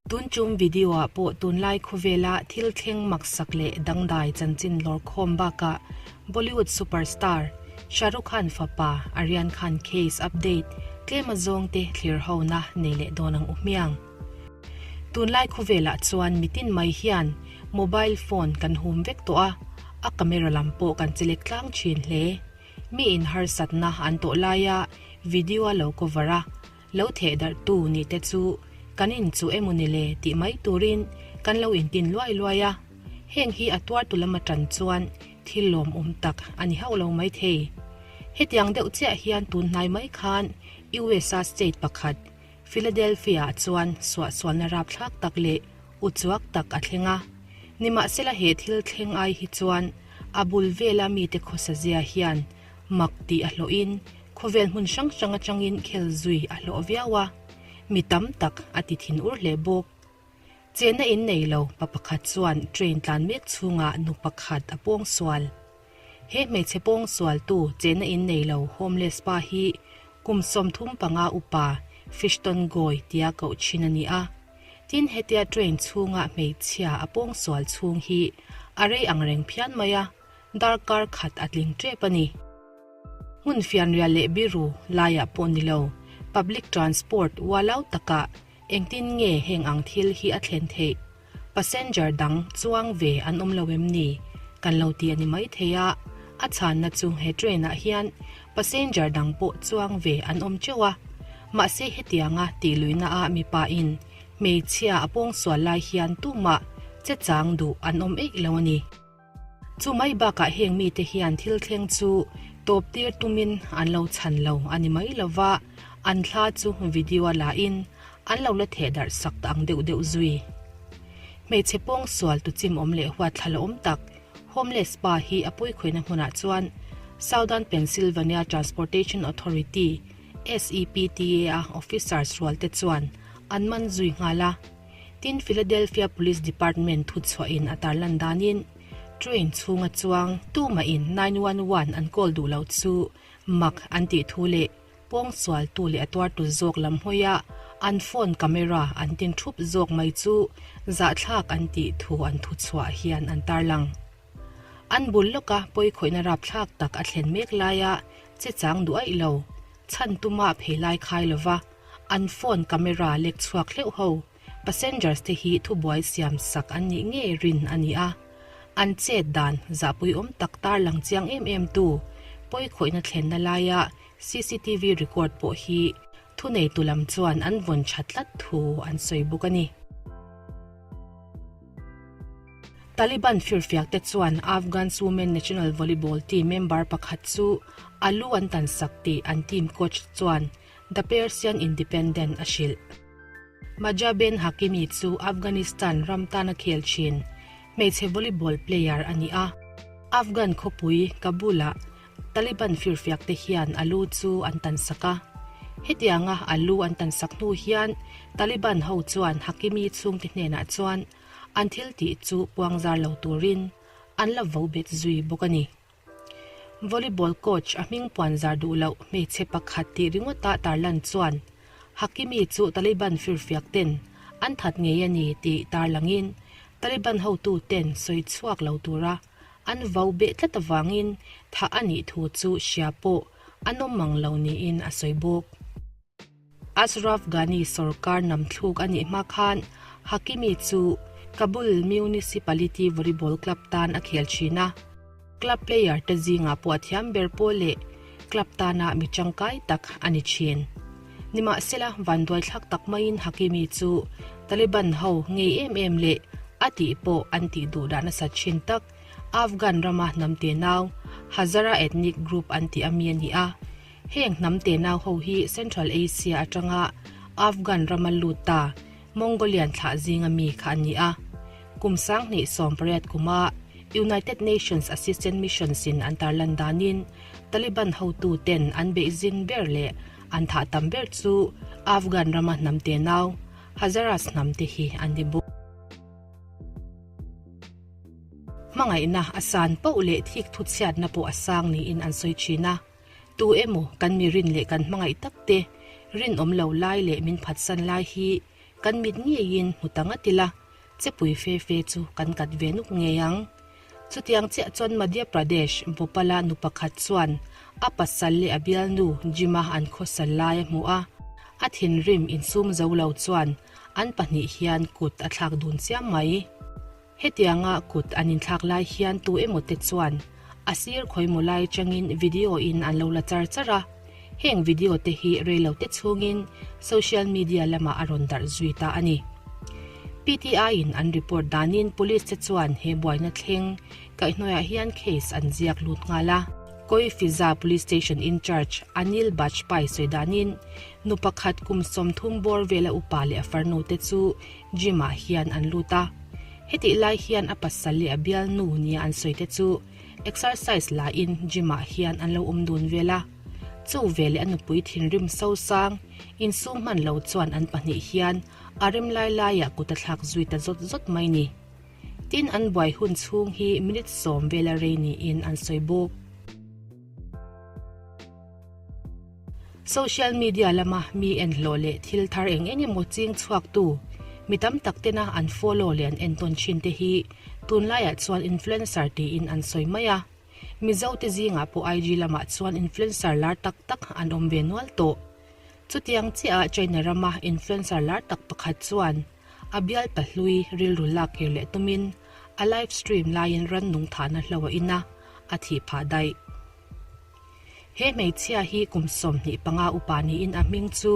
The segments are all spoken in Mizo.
Tun tum video ah pawh tunlai khawvela thil thleng maksak leh dangdai chanchin lawrkhawm bakah Bollywood superstar Shah Rukh Khan fapa Aryan Khan case update tlem azawng te thlir hona nei leh dawn ang u hmiang. Tunlai khawvelah chuan mitin mai hian mobile phone kan hum vek tawh a, a camera lam pawh kan chelek tlang thin hle. Mi in harsatna an tawh laia video a lo cover a, Lo theh darh tu nih te chu kan in chu emaw ni le tih mai turin kan lo intin luai luai a, heng hi a tuar tu lam atan chuan thil lawmawm tak a ni hauh lo mai thei. Hetiang deuh chiah hian tun hnai mai khan USA state pakhat Philadelphia ah chuan suahsualna rapthlak tak leh uchuak tak a thleng a, nimahsela he thil thleng ai hi chuan a bul vela mite khawsa zia hian mak tih a hlawhin Khawvel hmun hrang hrang atangin khel zui a hlawh viau a, mi tam tak a ti thin ur hle bawk. Chenna in nei lo pa pakhat chuan train tlan mek chhungah nu pakhat a pawng sual. He hmeichhe pawng sualtu chenna in nei lo homeless pa hi kum 35 upa Fishton Goy tia koh thin a ni a. Tin hetia train chhunga hmeichhia a pawng sual chhung hi a rei ang reng phian mai a, darkar khat a tling tep a ni. Hmun fianrial leh biru laiah pawh ni lo, public transport ualau takah engtin nge heng ang thil hi a thlen theih? Passenger dang chuang ve an awm lo em ni? Kan lo ti a ni maithei a, a chhanna chu he train-ah hian passenger dang pawh chuang ve an awm teuh a. Mahse hetianga tih luihnaah mipa in hmeichhia a pawngsual lai hian tumah che chang duh an awm eih lo a ni. Chu mai bakah heng mite hian thil thleng chu tawp tir tumin an lo chhan lo a ni mai lo va, an thla chu video a la in an lo la theh darh sak ta ang deuh deuh zui. Hmeichhe pawng sual tu chim awm leh huat thla la awm tak homeless pa hi a puikhawihna hmunah chuan Southern Pennsylvania Transportation Authority, SEPTA, a officers rualte chuan an man zui nghal a. Tin, Philadelphia Police Department thuchhuahin a tarlan danin, train chhunga chuang tumahin 911 an call duh lo chu mak an tih thu leh pawngsualtu leh a tuartu zawk lam hawia an phone camera an tin thup zawk mai chu zahthlak an tih thu an thuchhuah hian an tarlang. An bul lawka pawikhawihna rapthlak tak a thlen mek laia che chang duh aih lo, chhan tuma phei lai khai lova an phone camera lek chhuak hleuh ho passengers te hi thubuai siam sak an nih ngei rin a ni a, an chet dan zahpuiawm tak tarlang chiang em em tu pawikhawihna thlenna laia cctv record pawh hi thuneitu lam chuan an vawn tha tlat thu an sawi bawk a ni. Taliban firfiakte chuan Afghan's Women National Volleyball Team member pakhat chu a lu an tansak tih an team coach chuan The Persian Independent a hrilh. Mahjabeen Hakimi chu Afghanistan ram tana khel thin hmeichhe volleyball player a ni a. Afghan khawpui Kabul-ah Taliban firfiakte hian a lu chu an tansak a. Hetianga a lu an tansak hnu hian Taliban ho chuan Hakimi chhungte hnenah chuan an thil tih chu puangzar lo turin an la vo bet zui bawk a ni. Volleyball coach a hming puanzar duh loh hmeichhe pakhat tih ringawta tarlan chuan Hakimi chu Taliban firfiak ten an that ngei a ni tih tarlangin Taliban hotu ten sawi chhuak lo tura an vo beh tlat avangin thah a nih thu chu hria pawh an awm mang lo niin a sawi bawk. Ashraf Ghani sorkar namthluk a nih hma khan Hakimi chu Kabul Municipality Volleyball Club tan a khel thin a, club player te zingah pawh a thiam ber pawl leh club tana mi tangkai tak a ni thin. Nimahsela, vanduaithlak tak maiin Hakimi chu Taliban ho ngei em em leh a tih pawh an tih duh dah nasat thin tak Afghan rama hnam tenau Hazara ethnic group an tih ami a ni a. Heng hnam tenau ho hi Central Asia atanga Afghan rama lut ta Mongolian thlah zinga mi kha an ni a. Kum 2018 kuma United Nations Assistant Missions in an tarlan danin Taliban hotu ten an beih zin ber leh an thah tam ber chu Afghan rama hnam tenau Hazaras hnam te hi an ni bawk. Hmangaihna a san poh leh thik thuchhiatna pawh a sang niin an sawi thin a. Tu emaw kan mi rin leh kan hmangaih tak te rinawm lo lai leh min phatsan lai hi. Kan mit ngeiin hmu ta ngat ila, chepui fe fe chu kan kat ve nuk ngei ang. Chutiang chiah chuan Madhya Pradesh, Bhopal-a nu pakhat chuan a pasal leh a bialnu gym-a an khawsal lai a hmu a, a thinrim insum zo lo chuan an pahnih hian kut a thlak dun chiam mai. Hetianga kut an inthlak lai hian tu emaw te chuan a sir khawimaw lai atangin video in an lo la char char a, heng video te hi reilo te chhungin social media lamah a rawn darh zui ta a ni. PTI in an report danin police te chuan he buaina thleng kaihhnuaiah hian case an ziak lut nghal a. Koi Fiza Police Station in charge Anil Bajpai sawi danin nu pakhat kum 30 bawr vela upa leh a farnu te chu Gym ah hian an lut a, hetih lai hian a pasal leh a bialnu nia an sawi te chu exercise la in gym ah hian an lo awm dun vel a, chu veleh a nupui thinrim sosang insum hman lo chuan an pahnih hian a rem lai laiah kut a thlak zui ta zawt zawt mai ni. Tin an buai hun chhung hi minute sawm vela rei niin an sawi bawk. Social media lama mi enhlawh leh thil thar eng eng emaw ching chhuaktu mi tam tak tena an follow leh an entawn thin te hi tunlaiah chuan influencer tiin an sawi mai a. Mizo te zingah pawh IG lamah chuan influencer lar tak tak an awm ve nual tawh. Chutiang chiah ah China rama influencer lar tak pakhat chuan a bial pahlui rilru lak kir leh tumin a live stream laiin rannung thahna hlo a in a, a thih phah daih. He hmeichhia hi kum 25 upa niin a hming chu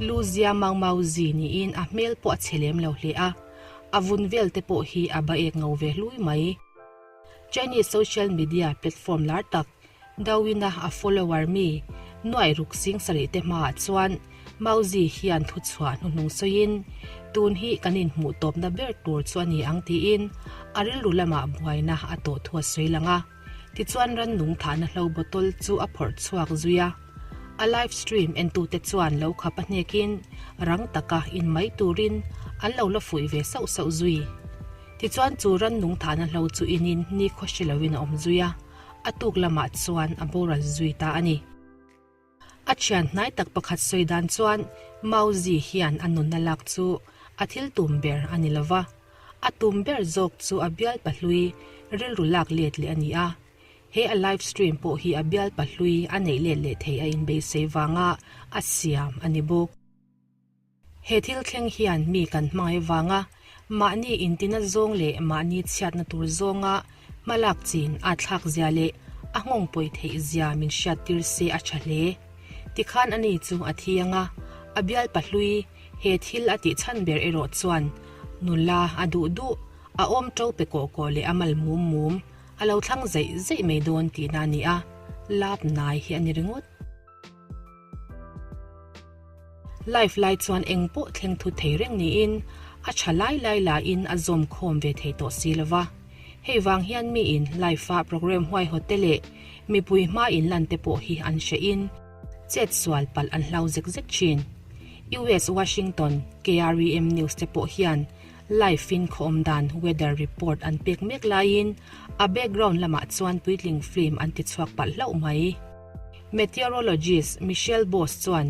Luzia Mau Mau Zi niin a hmel pawh a chhe lem lo hle a, a vun vel te pawh hi a ba ek ngo ve hlui mai. Chinese social media platform lar tak Douyin-a a follower mi nuai ruk sing sarih te hmaah chuan Mau Zi hian thuchhuah hnuhnung sawiin, Tun hi kan inhmuh tawpna ber tur chu a ni ang tiin a rilru lamah buaina a tawh thu a sawi lang a. Tichuan rannung thahna hlo bottle chu a phawrh chhuak zui a, a live stream entute chuan lo khap a hnekin rang taka in mai turin an lo la fuih ve sauh sauh zui. Tichuan chu rannung thahna hlo chu inin nikhaw hre loin a awm zui a, a tuk lamah chuan a boral zui ta a ni. A thian hnai tak pakhat sawi dan chuan Mauzi hian a nunna lak chu a thil tum ber a ni lova, a tum ber zawk chu a bial pahlui rilru lak let leh a ni a. He a live stream pawh hi a bial pahlui a neih let leh thei a inbeisei vanga a siam a ni bawk. He thil thleng hian mi kan hmangaih vanga mahni intina zawng leh mahni chhiatna tur zawnga hmalak chin a thlak zia leh a nghawng pawi theih zia min hriattir se a tha hle. Tikhan ani chu a thi anga, a bial pahlui he thil a tih chhan ber erawh chuan nula a duh duh, a awm to pe kawh kawh leh a mal mum mum a lo thlang zeih zeih mai dawn tihna a ni a, lap nai hi a ni ringawt. Live lai chuan eng pawh thleng thut thei reng niin a tha lai lai lahin a zawm khawm ve thei tawh si lova. Hei vang hian miin live-a program huaihawt te leh mipui hma inlan te pawh hi an hrehin chet sual palh an hlau zek zek thin. US Washington KREM News te pawh hian live-in khaw awm dan weather report an pek mek laiin a background lamah chuan puitling film an ti chhuak palh hlauh mai. Meteorologist Michelle Boss chuan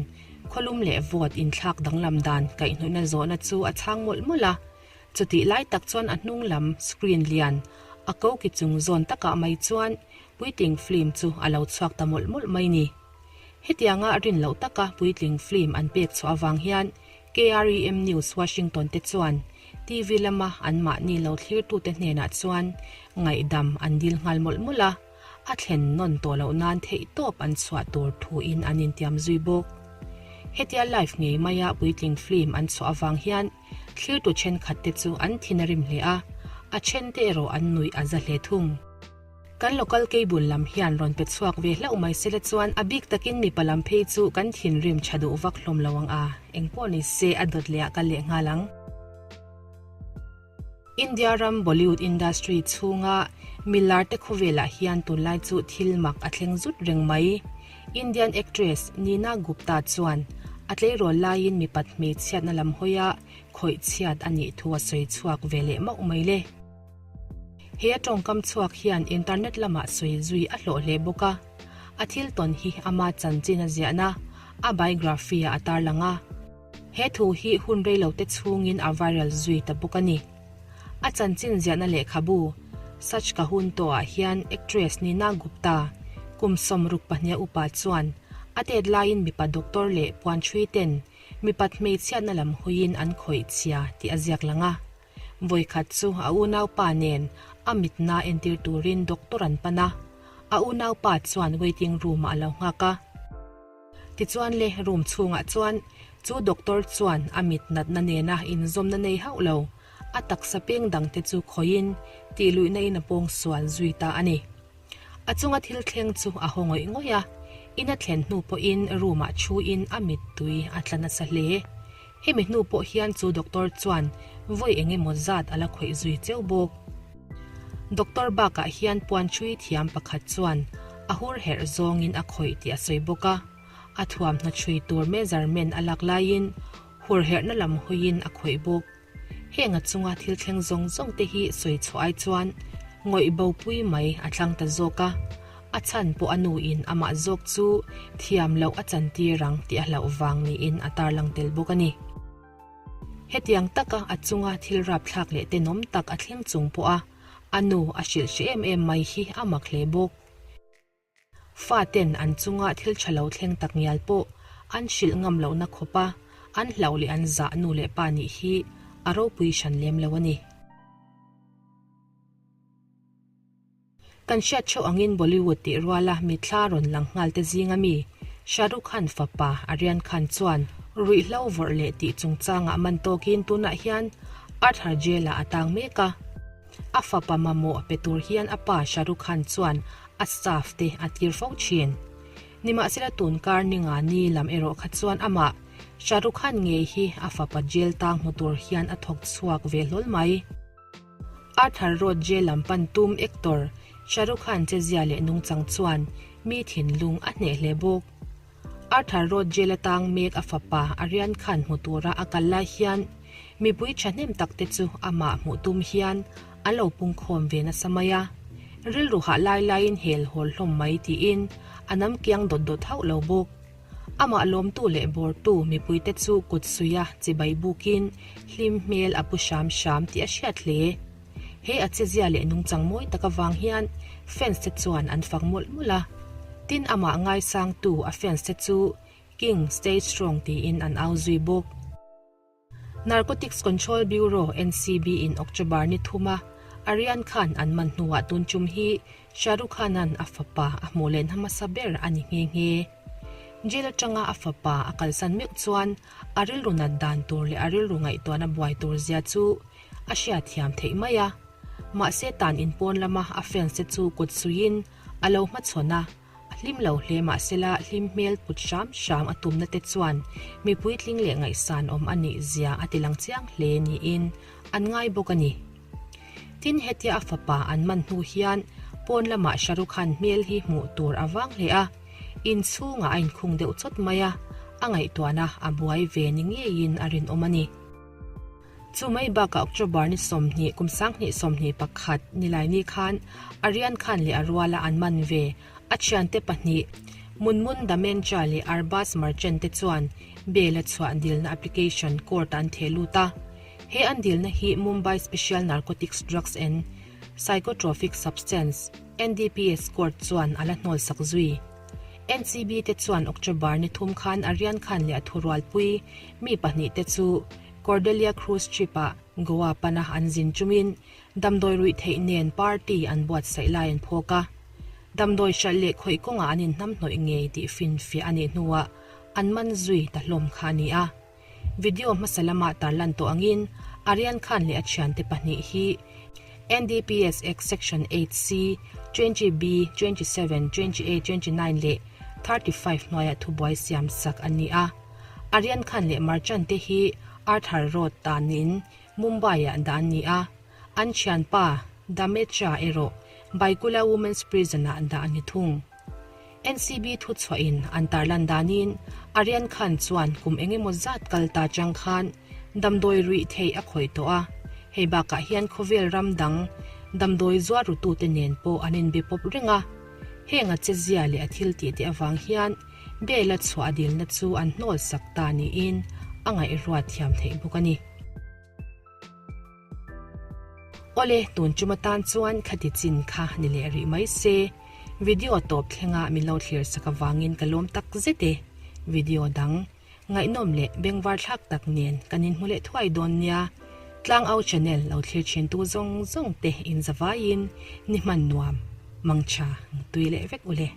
khawlum leh vawt inthlak danglam dan kaihhnawihna zawhna chu a chhang mawlh mawlh a, chutih lai tak chuan a hnung lam screen lian a ko ki chung zawn takah mai chuan puitling film chu a lo chhuak ta mawlh mawlh mai ni. Hetianga rin loh taka puitling film an pek chhuah avang hian KREM News Washington te chuan TV lama anmahni lo thlirtute hnenah chuan ngaihdam an dil nghal mawlh mawlh a. A thlen nawn tawh loh nan theihtawp an chhuah tur thuin an intiam zui bawk. Hetia live ngei maia puitling film an chhuah avang hian thlirtu thenkhat te chu an thin a rim hle a, a then te erawh an nuih a za hle thung. Kan local cable lam hian rawn pe chhuak ve hlauh mai sela chuan a bik takin mipa lam phei chu kan thinrim tha duh vak hlawm lo ang a, engpawh ni se a dawt leh ah ka leh nghal ang. India ram Bollywood industry chhunga milar te khawvelah hian tunlai chu thil mak a thleng zut reng mai. Indian actress Neena Gupta chuan a tleirawl laiin mipat hmeichhiatna lam hawia khawih chhiat a nih thu a sawi chhuak ve leh mauh mai le. He a tawngkam chhuak hian internet lamah sawi zui a hlawh hle bawk a. A thil tawn hi ama chanchin a ziahna, a biography-ah a tarlang a. He thu hi hun reilote chhungin a viral zui ta bawk a ni. A chanchin ziahna lehkhabu Sach Ka Hun To ah hian actress Nina Gupta, kum 62 upa chuan a tet laiin mipa doctor leh puanchhui ten mipat hmeichhiatna lam hawiin an khawih chhia tih a ziak lang a. Vawikhat chu a unaupa nen a mitna entir turin doctor an pan a, a unaupa chuan waiting room ah a lo nghak a. Tichuan le room chhungah chuan chu doctor chuan a mit natna nena inzawmna nei hauh lo, a taksa peng dangte chu khawihin tihluihna in a pawng sual zui ta a ni. A chunga thil thleng chu a haw ngawih ngawih a, in a thlen hnu pawhin room ah thuin a mittui a tla nasa hle. Hemi hnu pawh hian chu doctor chuan vawi eng emaw zat a la khawih zui cheu bawk. Doctor bakah hian puan ṭhui thiam pakhat chuan a hur herh zawngin a khawih tih a sawi bawk a, a thuamhnaw ṭhui tur measurement a lak laiin hur herhna lam hawiin a khawih bawk. Heng a chunga thil thleng zawng zawng te hi sawi chhuah ai chuan ngawih bopui mai a thlang ta zawk a, a chhan pawh a nuin amah zawk chu thiam loh a chantir ang tih a hlauh vang niin a tarlang tel bawk a ni. Hetiang taka a chunga thil rapthlak leh tenawm tak a thleng chung pawha a nu a hrilh hre em em mai hi a mak hle bawk. Faten an chunga thil tha lo thleng tak ngial pawh an hrilh ngam lohna khawpa an hlauh leh an zah nu leh pa nih hi a ropui hran lem lo a ni. Kan hriat theuh angin Bollywood tih ruala mitthla rawn lang nghal te zinga mi Shah Rukh Khan fapa Aryan Khan chuan ruihhlo vawrh leh tih chungchangah man tawkin tunah hian Arthur Jail-ah a tang mek a. A fapa mamawh pe tur hian a pa Shah Rukh Khan chuan a staff te a tir fo thin. Nimahsela tun kar ninga ni lam erawh kha chuan amah Shah Rukh Khan ngei hi a fapa jail tang hmu tur hian a thawk chhuak ve hlawl mai. Arthur Road jail lam pan tum actor Shah Rukh Khan chezia leh nungchang chuan mi thinlung a hneh hle bawk. Arthur Road jail atang mek a fapa Aryan Khan hmu tura a kal lai hian mipui thahnem tak te chu amah hmuh tum hian an lo pungkhawm ve nasa mai a. Rilru hah lai laiin hel hawl hlawm mai tiin a nam kiang dawt dawt hauh lo bawk. Amah lawmtu leh bawrtu mipuite chu kut suia chibai bukin hlim hmel a pu hram hram tih a hriat hle. He a chezia leh nungchang mawi tak avang hian fans te chuan an fak mawlh mawlh a. Tin amah ngaisangtu a fans te chu King stay strong tiin an au zui bawk. Narcotics Control Bureau, NCB, in October ni thuma Aryan Khan an man hnuah tun tum hi Shah Rukh Khan-a'n a fapa a hmuh lehna hmasa ber a ni nghe nghe. Jail atanga a fapa a kalsan meuh chuan a rilru nat dan tur leh a rilru ngaihtuahna buai tur zia chu a hriatthiam theih mai a. Mahse tan inpawn lama a fans te chu kut suiin a lo hmachhawn a, a hlim lo hle mahsela hlim hmel put hram hram a tumna te chuan mi puitling leh ngaihsan awm a nih zia a ti lang chiang hle niin an ngai bawk a ni. Tin hetia a fapa an man hnu hian pawn lamah Shah Rukh Khan hmel hi hmuh tur a vang hle a, inchhungah a inkhung deuh chawt mai a, a ngaihtuahna a buai ve ni ngeiin a rinawm a ni. Chu mai bakah October ni 20 kum 2021 Nilaini khan Aryan Khan leh a ruala an man ve a thiante pahnih Munmun Damencha leh Arbaz Merchant te chuan bail a chhuah dilna application court ah an theh lut a. He an dilna hi Mumbai Special Narcotics Drugs and Psychotropic Substance, NDPS, court chuan a la hnawlsak zui. NCB te chuan October ni thum khan Aryan Khan leh a thurualpui mi pahnih te chu Cordelia Cruise Trip ah Goa pana an zin chungin damdawi ruih theih nen party an buatsaih lai an phawk a. Damdawi hralh leh khawih kawngah an inhnamhnawih ngei tih finfiah a nih hnuah an man zui ta hlawm kha a ni a. Video hmasa lama tarlan tawh angin Aryan Khan leh a thiante pahnih hi NDPS Act Section 8C, 20B, 27, 28, 29 leh 35 hnuaiah thubuai siam sak an ni a. Aryan Khan leh Merchant te hi Arthur Road tanin Mumbai-ah dah an ni a, an thianpa Damecha erawh Byculla Women's Prison-ah dah a ni thung. NCB thuchhuahin an tarlan danin Aryan Khan chuan kum eng emaw zat kal ta chang khan damdawi ruih theih a khawih tawh a, hei bakah hian khawvel ram dang damdawi zuar rutute nen pawh an inbe pawp reng a, heng a chezia leh a thil tih te avang hian Bail a chhuah a dilna chu an hnawl sak ta niin a ngaihruat thiam theih bawk a ni. Awle, tun tum atan chuan khati chin kha ni leh rih mai se. Video tawp thlenga min lo thlir sak avangin ka lawm tak zet e. Video dang, ngaihnawm leh bengvar thlak tak nen kan inhmu leh thuai dawn nia. Tlangau channel lo thlir thin tu zawng zawng te in zavaiin ni hman nuam, mangtha, tui leh vek ule.